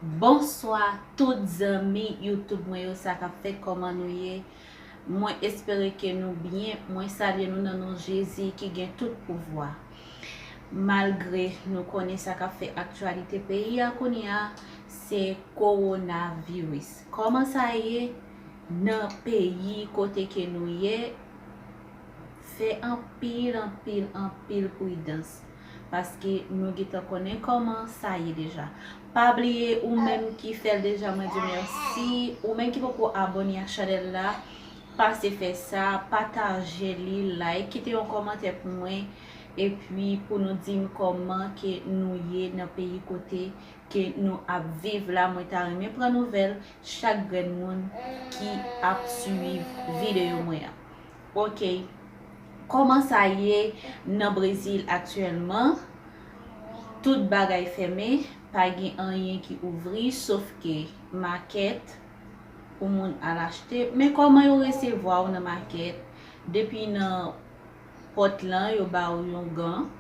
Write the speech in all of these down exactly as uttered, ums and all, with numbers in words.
Bonswa tout zanmi YouTube mwen yo, sa k ap fèt, kòman nou ye? Mwen espere ke nou byen. Mwen salye nou nan non Jezi ki gen tout pouvwa. Malgre nou konnen sa k ap fè aktyalite peyi a kounye a, se kowonaviris. Kòman sa ye nan peyi kote ke nou ye? Fè anpil, anpil, anpil pridans. Paske nou gentan konnen kòman sa ye deja. Pa bliye, ou menm ki fè l deja, mwen di w mèsi. Ou menm ki poko abòne ak chanèl la, pase fè sa, pataje li, like, kite yon kòmantè pou mwen. Epi pou nou di m kòman ke nou ye nan peyi kote ke nou ap viv la. Mwen ta renmen pran nouvèl chak grenn moun ki ap swiv videyo mwen an. Ok. Kòman sa ye nan Brezil aktyèlman? Tout bagay fèmen, pa gen anyen ki ouvri, sof ke makèt pou moun al achte. Men kòman yo resevwa w nan makèt? Depi nan pòt lan, yo ba w yon gan,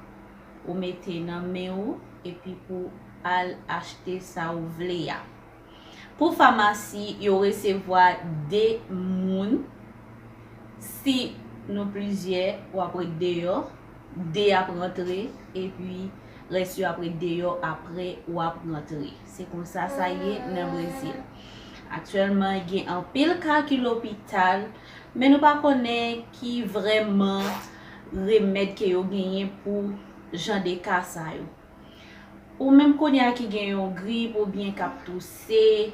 ou mete nan men w, epi pou al achte sa ou vle a. Pou famasi, yo resevwa de moun. Si nou plizyè, w ap ret deyò, de ap rantre, epi rès yo ap ret deyò apre w ap rantre. Se konsa sa ye nan Brezil. Aktyèlman, gen anpil ka ki lopital, men nou pa konnen ki vrèman remèd ke yo genyen pou jan de ka sa yo. Ou menm kounye a ki gen yon grip oubyen k ap touse,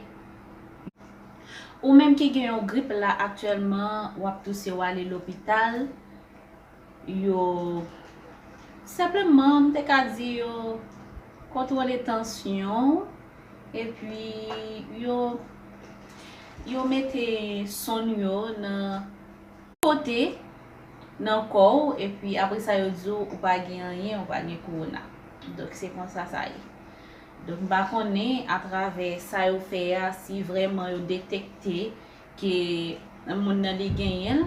ou menm ki gen yon grip la aktyèlman, w ap touse, w ale lopital, yo senpleman, m te ka di yo kontwole tansyon w, epi yo, yo mete sonn yo nan kote nan kò w, epi apre sa yo di w ou pa gen anyen, ou pa gen kowona. Donk, se konsa sa ye. Donk, m pa konnen atravè sa yo fè a, si vrèman yo detekte ke moun nan li genyen l,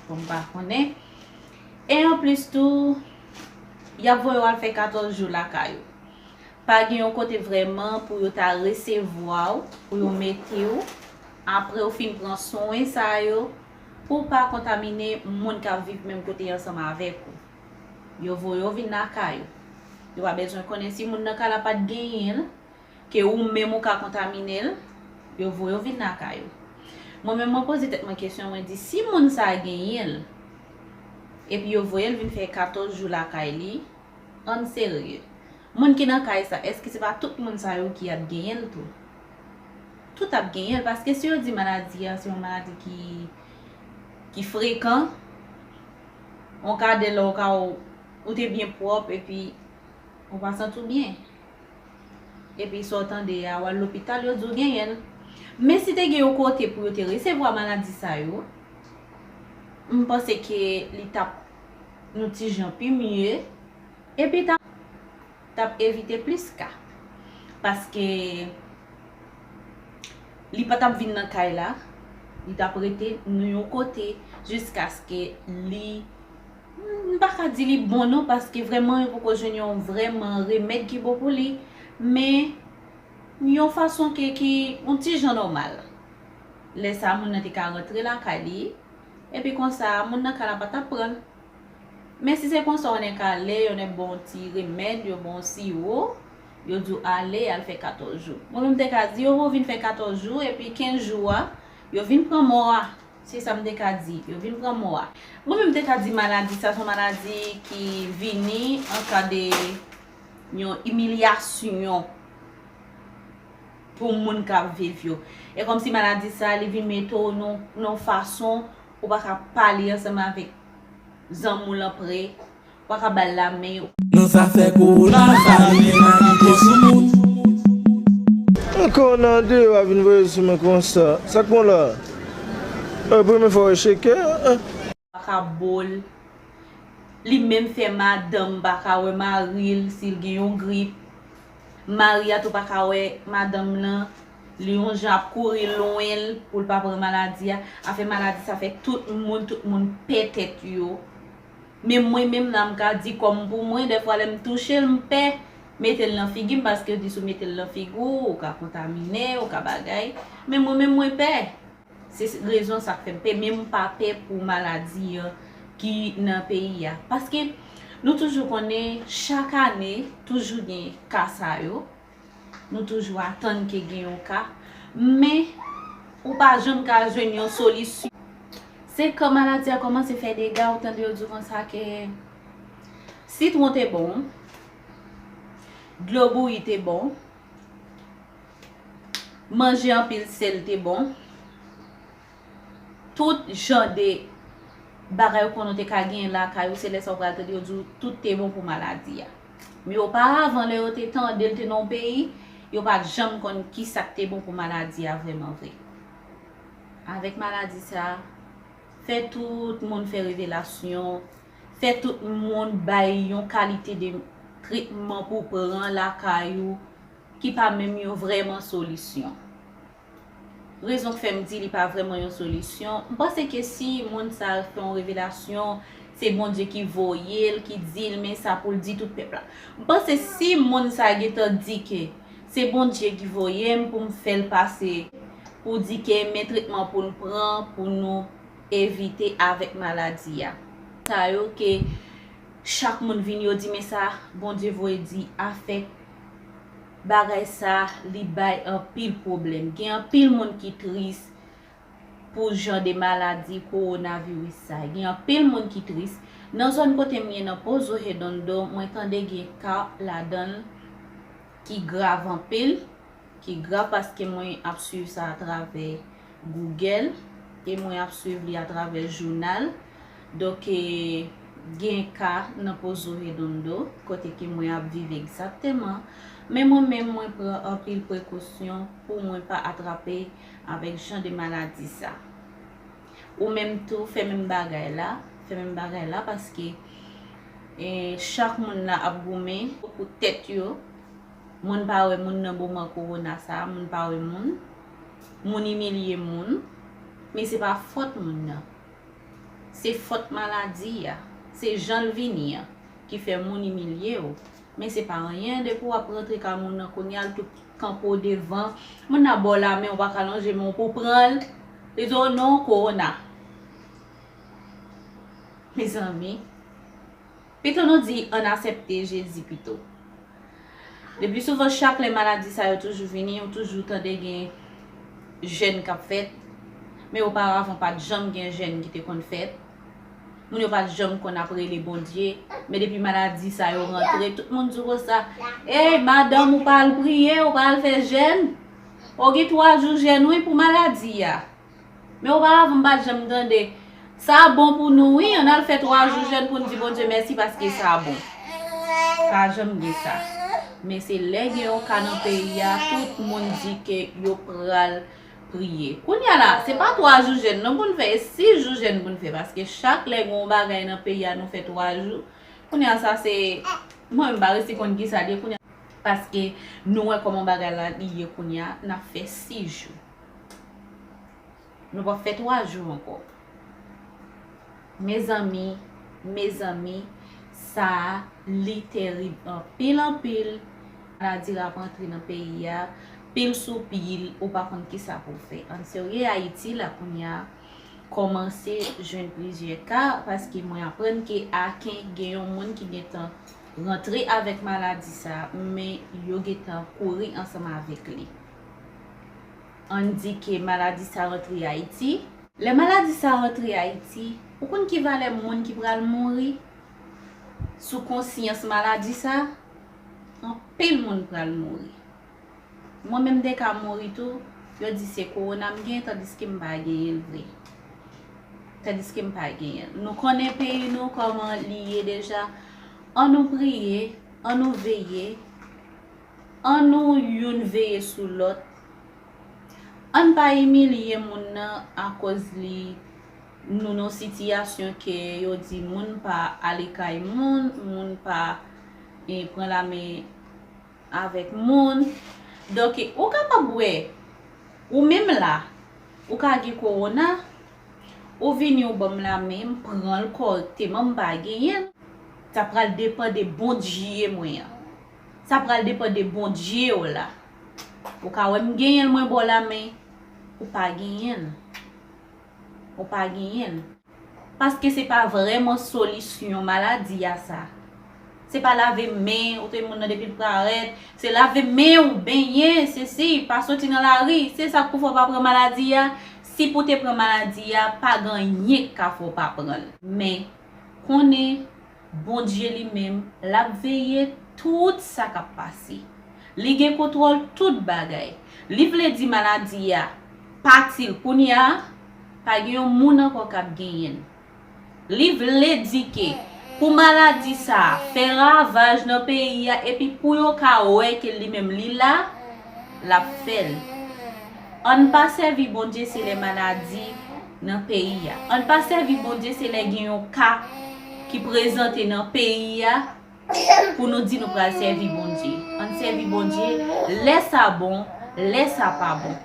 bon, m pa konnen. E anplis tou, y ap voye w al fè katòz jou lakay ou. Pa gen yon kote vrèman pou yo ta resevwa w, pou yo mete w, apre w fin pran swen sa yo, pou w pa kontamine moun k ap viv menm kote ansanm avèk ou. Yo voye w vin lakay ou. Yo pa bezwen konnen si moun nan ka la pa t genyen l, ke ou menm ou ka kontamine l, yo voye w vin lakay ou. Mwen menm, mwen poze tèt mwen kesyon, mwen di, si moun sa a genyen l, epi yo voye l vin fè katòz jou lakay li, ann serye. Moun ki nan kay sa, èske se pa tout moun sa yo ki ap genyen l tou? Tout ap genyen l, paske si yo di maladi a se yon maladi ki, ki frekan, on ka de lè ou ka, ou te byen pwòp, epi ou pa santi w byen. Epi sa w tande a, w al lopital, yo di w genyen l. Men si te gen yon kote pou yo te resevwa maladi sa yo, m panse ke li t ap yon ti jan pi mye. Epi t ap, t ap evite plis ka. Paske li pa t ap vin nan kay la, li t ap rete nan yon kote jiskaske li, m pa ka di li bon non, paske vrèman yo poko jwenn yon vrèman remèd ki bon pou li, men yon fason ke, ki yon ti jan nòmal. Lè sa a, moun nan te ka rantre lakay li, epi konsa, moun nan ka la pa t ap pran l. Men si se konsa, yo nèk ale, yo nèk ba w ti remèd, yo ba w siwo, yo di w ale, al fè katòz jou. Mwen menm, m te ka di yo, yo vin fè katòz jou, epi kenz jou a, yo vin pran mò a. Se sa m te ka di, yo vin pran mò a. Mwen menm, m te ka di maladi sa, se yon maladi ki vini an ka de yon imilyasyon pou moun k ap viv yo. E kòmsi maladi sa, li vin mete w nan, nan yon fason ou pa ka pale ansanm avèk zanmi w lan pre, ou pa ka ba l lamen. Nan zafè kowona, sa li menm a kite sou moun. Ankò nan deyò a vin voye sou mwen konsa. Sa k pran la? E premye fwa w wè cheke? Pa ka bo l. Li menm fè madanm pa ka wè mari l si l gen yon grip. Mari a tou pa ka wè madanm lan. Li yon jan ap kouri lwen l pou l pa pran maladi a. Afè maladi sa fè tout moun, tout moun pè tèt yo. Men mwen menm la, m ka di kòm pou mwen, dèfwa lè m touche l, m pè. Mete l nan figi m, paske yo di si w mete l nan figi w, ou ka kontamine, ou ka bagay. Men mwen menm, mwen pè. Se rezon sa k fè m pè, men m pa pè pou maladi an ki nan peyi a. Paske nou toujou konnen, chak ane, toujou gen ka sa yo. Nou toujou atann ke gen yon ka. Men, ou pa janm ka jwenn yon solisyon. Se kan maladi a kòmanse fè dega, ou tande yo di w konsa ke sitwon te bon, dlo bouyi te bon, manje anpil sèl te bon. Tout jan de bagay ou konnen w te ka genyen lakay ou, se lè sa w pral tande yo di w tout te bon pou maladi a. Men oparavan, lè yo te tande l te nan yon peyi, yo pa t janm konn ki sa k te bon pou maladi a vrèman vre. Avèk maladi sa, fè tout moun fè revelasyon, fè tout moun bay yon kalite de tretman pou pran lakay ou ki pa menm yon vrèman solisyon. Rezon k fè m di li pa vrèman yon solisyon, m panse ke si moun sa fè yon revelasyon, se Bondye ki voye l, ki di l, men sa pou l di tout pèp la. M panse si moun sa gentan di ke se Bondye ki voye m pou m fè l pase, pou di ke men tretman pou l pran, pou nou evite avèk maladi a. Sa yo ke chak moun vini, yo di, men sa Bondye voye di afè bagay sa, li bay anpil pwoblèm. Gen anpil moun ki tris pou jan de maladi kowonaviris sa. Gen anpil moun ki tris. Nan zòn kote m ye nan Pozo Redondo, mwen tande gen ka ladan l ki grav anpil, ki grav paske mwen ap swiv sa atravè Google e mwen ap swiv li atravè jounal. Donk, e, gen ka nan Pozo Redondo, kote ke mwen ap viv egzakteman. Men mwen menm, mwen pran anpil prekosyon pou mwen pa atrape avèk jan de maladi sa. Ou menm tou, fè menm bagay la, fè menm bagay la, paske, e, chak moun la ap goumen pou tèt yo. Moun pa wè moun nan moman kowona sa, moun pa wè moun. Moun imilye moun, men se pa fòt moun nan. Se fòt maladi a. Se jan l vini an ki fè moun imilye w. Men se pa anyen, depi w ap rantre kay moun nan kounye a, l tou kanpe w devan. Moun nan ba w lamen, ou pa ka lonje men w pou w pran l. Li di w non, kowona. Mezanmi, pito nou di ann aksepte Jezi pito. Lepi souvan, chak lè maladi sa yo toujou vini, ou toujou tande gen jèn k ap fèt. Men oparavan, pa t janm gen jèn ki te konn fèt. Moun yo pa t janm konn ap rele Bondye. Men depi maladi sa yo rantre, tout moun di w konsa, ey, madanm, ou pa al priye, ou pa al fè jèn. Ou gen twa jou jèn, wi, pou maladi a. Men oparavan, m pa t janm tande, sa bon pou nou, wi, ann al fè twa jou jèn pou n di Bondye mèsi paske sa bon. Pa janm gen sa. Men se lè gen yon ka nan peyi a, tout moun di ke yo pral priye. Kounye a la, se pa twa jou jèn non pou n fè, e sis jou jèn pou n fè, paske chak lè gen yon bagay nan peyi a, nou fè twa jou. Kounye a sa se, mwen menm, m pa resi konn kisa l ye kounye a, paske nou wè kòman bagay la li ye kounye a, n ap fè sis jou. Nou p ap fè twa jou ankò. Mezanmi, mezanmi, sa a, li tèrib anpil, anpil. Maladi a ap antre nan peyi a, pil sou pil, ou pa konn kisa pou w fè. Ann serye, Ayiti la kounye a kòmanse jwenn plizyè ka, paske mwen aprann ke Aken gen yon moun ki gentan rantre avèk maladi sa, men yo gentan kouri ansanm avèk li. Ann di ke maladi sa rantre Ayiti. Lè maladi sa rantre Ayiti, ou konn ki valè moun ki pral mouri sou konsyans maladi sa? Anpil moun pral mouri. Mwen menm te ka mouri tou, yo di se kowona m gen, tandiske m pa genyen l vre. Tandiske m pa genyen l. Nou konnen peyi nou kòman li ye deja. Ann nou priye, ann nou veye, ann nou youn veye sou lòt. Ann pa imilye moun nan akoz li, nou nan sitiyasyon ke yo di moun pa ale kay moun, moun pa, e, pran lamen avèk moun. Donk, ou kapab wè, ou menm la, ou ka gen kowona, ou vini ou ban m lamen, m pran l kòrèkteman, m pa genyen l. Sa pral depann de Bondye mwen an. Sa pral depann de Bondye w la. Ou ka wè m genyen l mwen ba w la, men ou pa genyen l. Ou pa genyen l. Paske se pa vrèman solisyon maladi a sa. Se pa lave men, ou te moun nan depi l parèt, se lave men w, benyen, sesi, pa soti nan lari. Se sa k pou fè w pa pran maladi a. Si pou te pran maladi a, pa gen anyen k ka fè w pa pran l. Men, konnen Bondye li menm, l ap veye tout sa k ap pase. Li gen kontwòl tout bagay. Li vle di maladi a pati l kounye a, pa gen yon moun ankò k ap genyen l. Li vle di ke pou maladi sa a fè ravaj nan peyi a epi pou yo ka wè ke li menm li la, l ap fè l. Ann pa sèvi Bondye se lè maladi nan peyi a. Ann pa sèvi Bondye se lè gen yon ka ki prezante nan peyi a pou nou di nou pral sèvi Bondye. Ann sèvi Bondye lè sa bon, lè sa pa bon.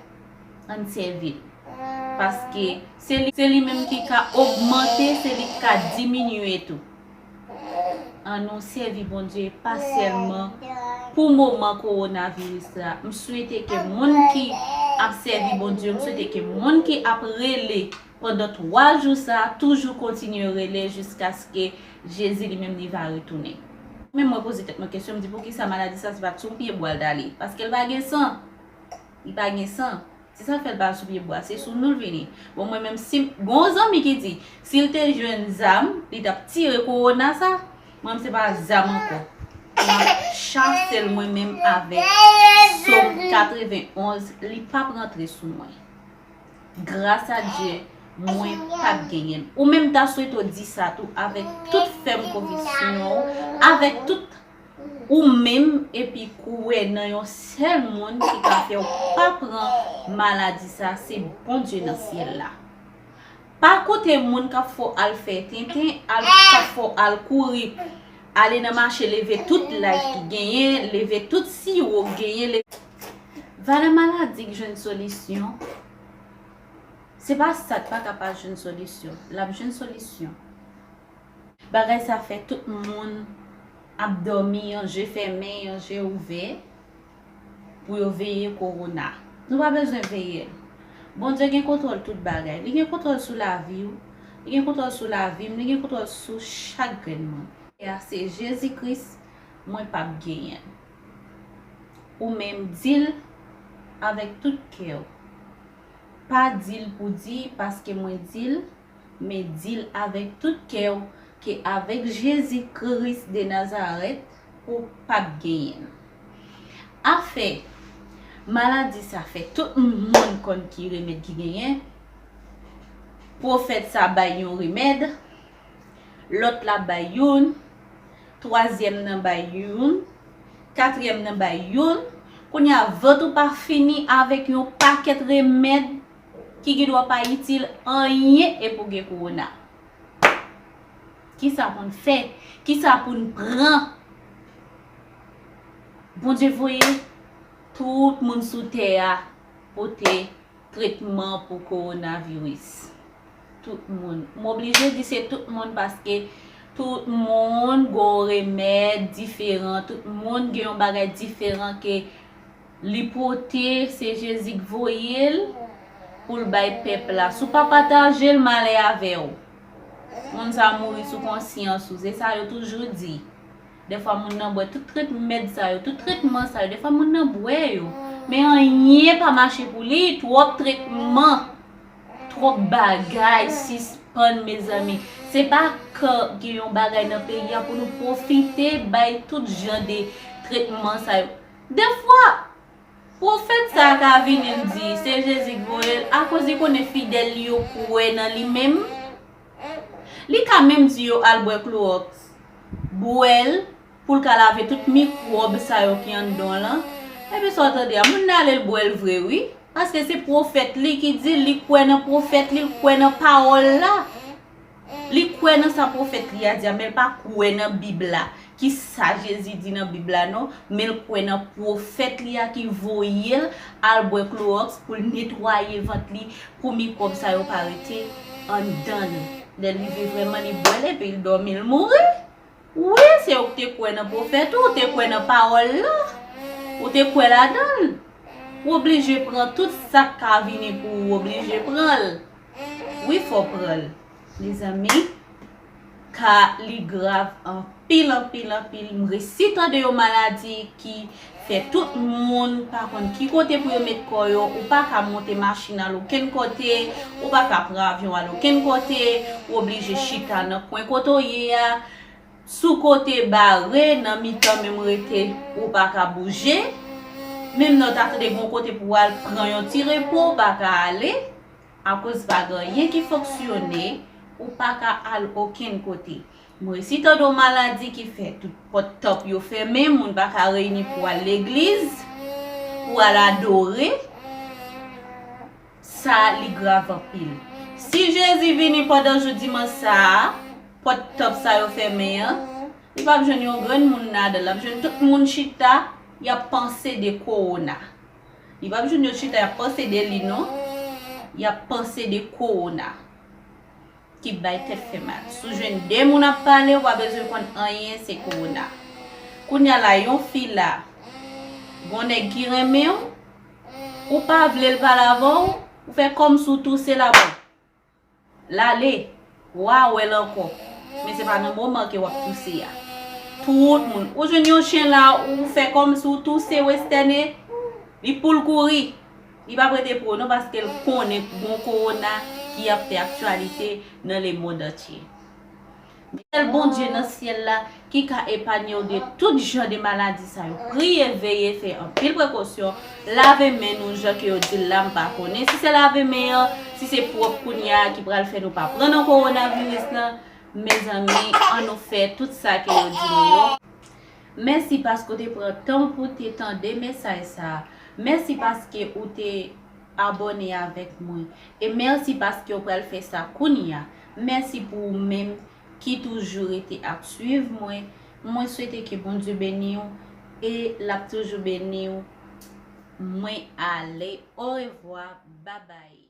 Ann sèvi l. Paske se li, se li menm ki ka ogmante, se li ki ka diminye tou. Ann nou sèvi Bondye pa sèlman pou moman kowonaviris la. M swete ke moun ki ap sèvi Bondye, m swete ke moun ki ap rele pandan twa jou sa a toujou kontinye rele jiskaske Jezi li menm li va retounen. Men mwen poze tèt mwen kesyon, m di poukisa maladi sa se pa t sou pye bwa l t ale? Paske l pa gen san. Li pa gen san. Se sa k fè l pa sou pye bwa, se sou nou l vini. Bon, mwen menm, si, gon zanmi ki di, si l te jwenn zam, li t ap tire kowona sa, mwen menm se pa zam ankò. M ap chase l mwen menm avèk Sòm katrevenn onz, li p ap rantre sou mwen. Gras a Dye, mwen p ap genyen l. Ou menm ta swete w di sa tou, avèk tout fèm konviksyon w, avèk tout ou menm epi kwè nan yon sèl moun ki ka fè w pa pran maladi sa, se Bondye nan syèl la. Pa koute moun k ap fè w al fè tenten, al, k ap fè w al kouri, ale nan mache leve tout life ki genyen, leve tout siwo k genyen, le-, valè maladi k jwenn solisyon. Se pa sa k pa ka pa jwenn solisyon. L ap jwenn solisyon. Bagay sa fè tout moun ap dòmi yon je fèmen, yon je ouvè pou yo veye kowona. Nou pa bezwen veye l. Bondye gen kontwòl tout bagay. Li gen kontwòl sou lavi w. Li gen kontwòl sou lavi m. Li gen kontwòl sou chak grenn moun. E a se Jezi Kris, mwen p ap genyen l. Ou menm di l avèk tout kè w. Pa di l pou di paske mwen di l, men di l avèk tout kè w ke avèk Jezi Kris de Nazarèt, ou p ap genyen l. Afè maladi sa fè tout moun konn ki remèd ki genyen. Pwofèt sa bay yon remèd, lòt la bay youn, twazyèm nan bay youn, katriyèm nan bay youn. Kounye a, vant ou pa fini avèk yon pakèt remèd ki gen dwa pa itil anyen epi w gen kowona. Kisa pou n fè? Kisa pou n pran? Bondye voye tout moun sou tè a pote tretman pou kowonaviris. Tout moun. M oblije di se tout moun paske tout moun gon remèd diferan. Tout moun gen yon bagay diferan ke li pote, se Jezi k voye l pou l bay pèp la. Si w pa pataje l, malè avè w. Moun sa mouri sou konsyans ou. Se sa yo toujou di. Dèfwa moun nan bwè tout tretmèd sa yo, tout tretman sa yo, dèfwa moun nan bwè yo. Men anyen pa mache pou li, twòp tretman, twòp bagay sispann, mezanmi. Se pa ke gen yon bagay nan peyi a pou nou pwofite bay tout jan de tretman sa yo. Dèfwa, pwofèt sa a ka vini l di se Jezi k voye l, akoz li konnen fidèl li yo kwè nan li menm. Li ka menm di yo al bwè klowòks, bwè l pou l ka lave tout mikwòb sa yo ki anndan w lan. Epi sa w tande a, moun nan ale l bwè l vre wi, paske se pwofèt li ki di l, li kwè nan pwofèt li, l kwè nan pawòl la. Li kwè nan sa pwofèt li a di a, men l pa kwè nan Bib la. Kisa Jezi di nan Bib la non, men l kwè nan pwofèt li a ki voye l al bwè klowòks pou l netwaye vant li, pou mikwòb sa yo pa rete anndan l. Lè l rive vrèman, li bwè l epi l dòmi, l mouri. Wi, se ou ki te kwè nan pwofèt ou, ou te kwè nan pawòl la, ou te kwè ladan l. Ou oblije pran tout sa k ka vini pou ou, ou oblije pran l. Wi, fò pran l. Mezanmi, ka li grav anpil, anpil, anpil. M resi tande yon maladi ki fè tout moun pa konn ki kote pou yo met kò yo. Ou pa ka monte machin al okenn kote, ou pa ka pran avyon al okenn kote, ou oblije chita nan kwen kote w ye a. Sou kote bare, nan mitan menm rete, ou pa ka bouje. Menm lè w ta tande gon kote pou w al pran yon ti repo, ou pa ka ale. Akoz pa gen anyen ki fonksyone, ou pa ka al okenn kote. M resi tande yon maladi ki fè tout pòt tanp yo fèmen, moun pa ka reyini pou al legliz, pou al adore. Sa, li grav anpil. Si Jezi vini pandan jou dimanch sa a, pòt tanp sa yo fèmen an, li p ap jwenn yon grenn moun ladan l. L ap jwenn tout moun chita, y ap panse de kowona. Li p ap jwenn yo chita, y ap panse de li non. Y ap panse de kowona ki bay tèt fè mal. Si w jwenn de moun ap pale, ou pa bezwen konn anyen, se kowona. Kounye a la, yon fi la, gon nèg ki renmen w, ou pa vle l pale avè w, ou fè kòmsi w touse la, bon. L ale, w a wè l ankò. Men se pa nan moman ke w ap touse a. Tout moun, ou jwenn yon chen la, ou fè kòmsi w touse, w estène, li pou l kouri. Li p ap rete pou ou non, paske l konnen gon kowona ki ap fè aktyalite nan lemonn antye. Sèl Bondye nan syèl la ki ka epanye w de tout jan de maladi sa yo. Priye, veye, fè anpil prekosyon, lave men nou jan ke yo di l la, m pa konnen si se lave men an, si se pwòp kounye a ki pral fè nou pa pran nan kowonaviris lan. Mezanmi, ann nou fè tout sa ke yo di nou yo. Mèsi paske w te pran tan w pou w te tande mesaj sa a. Mèsi paske ou te abòne avèk mwen. E mèsi paske w pral fè sa kounye a. Mèsi pou ou menm ki toujou rete ap swiv mwen. Mwen swete ke Bondye beni w e l ap toujou beni w. Mwen ale. Orevwa. Babay.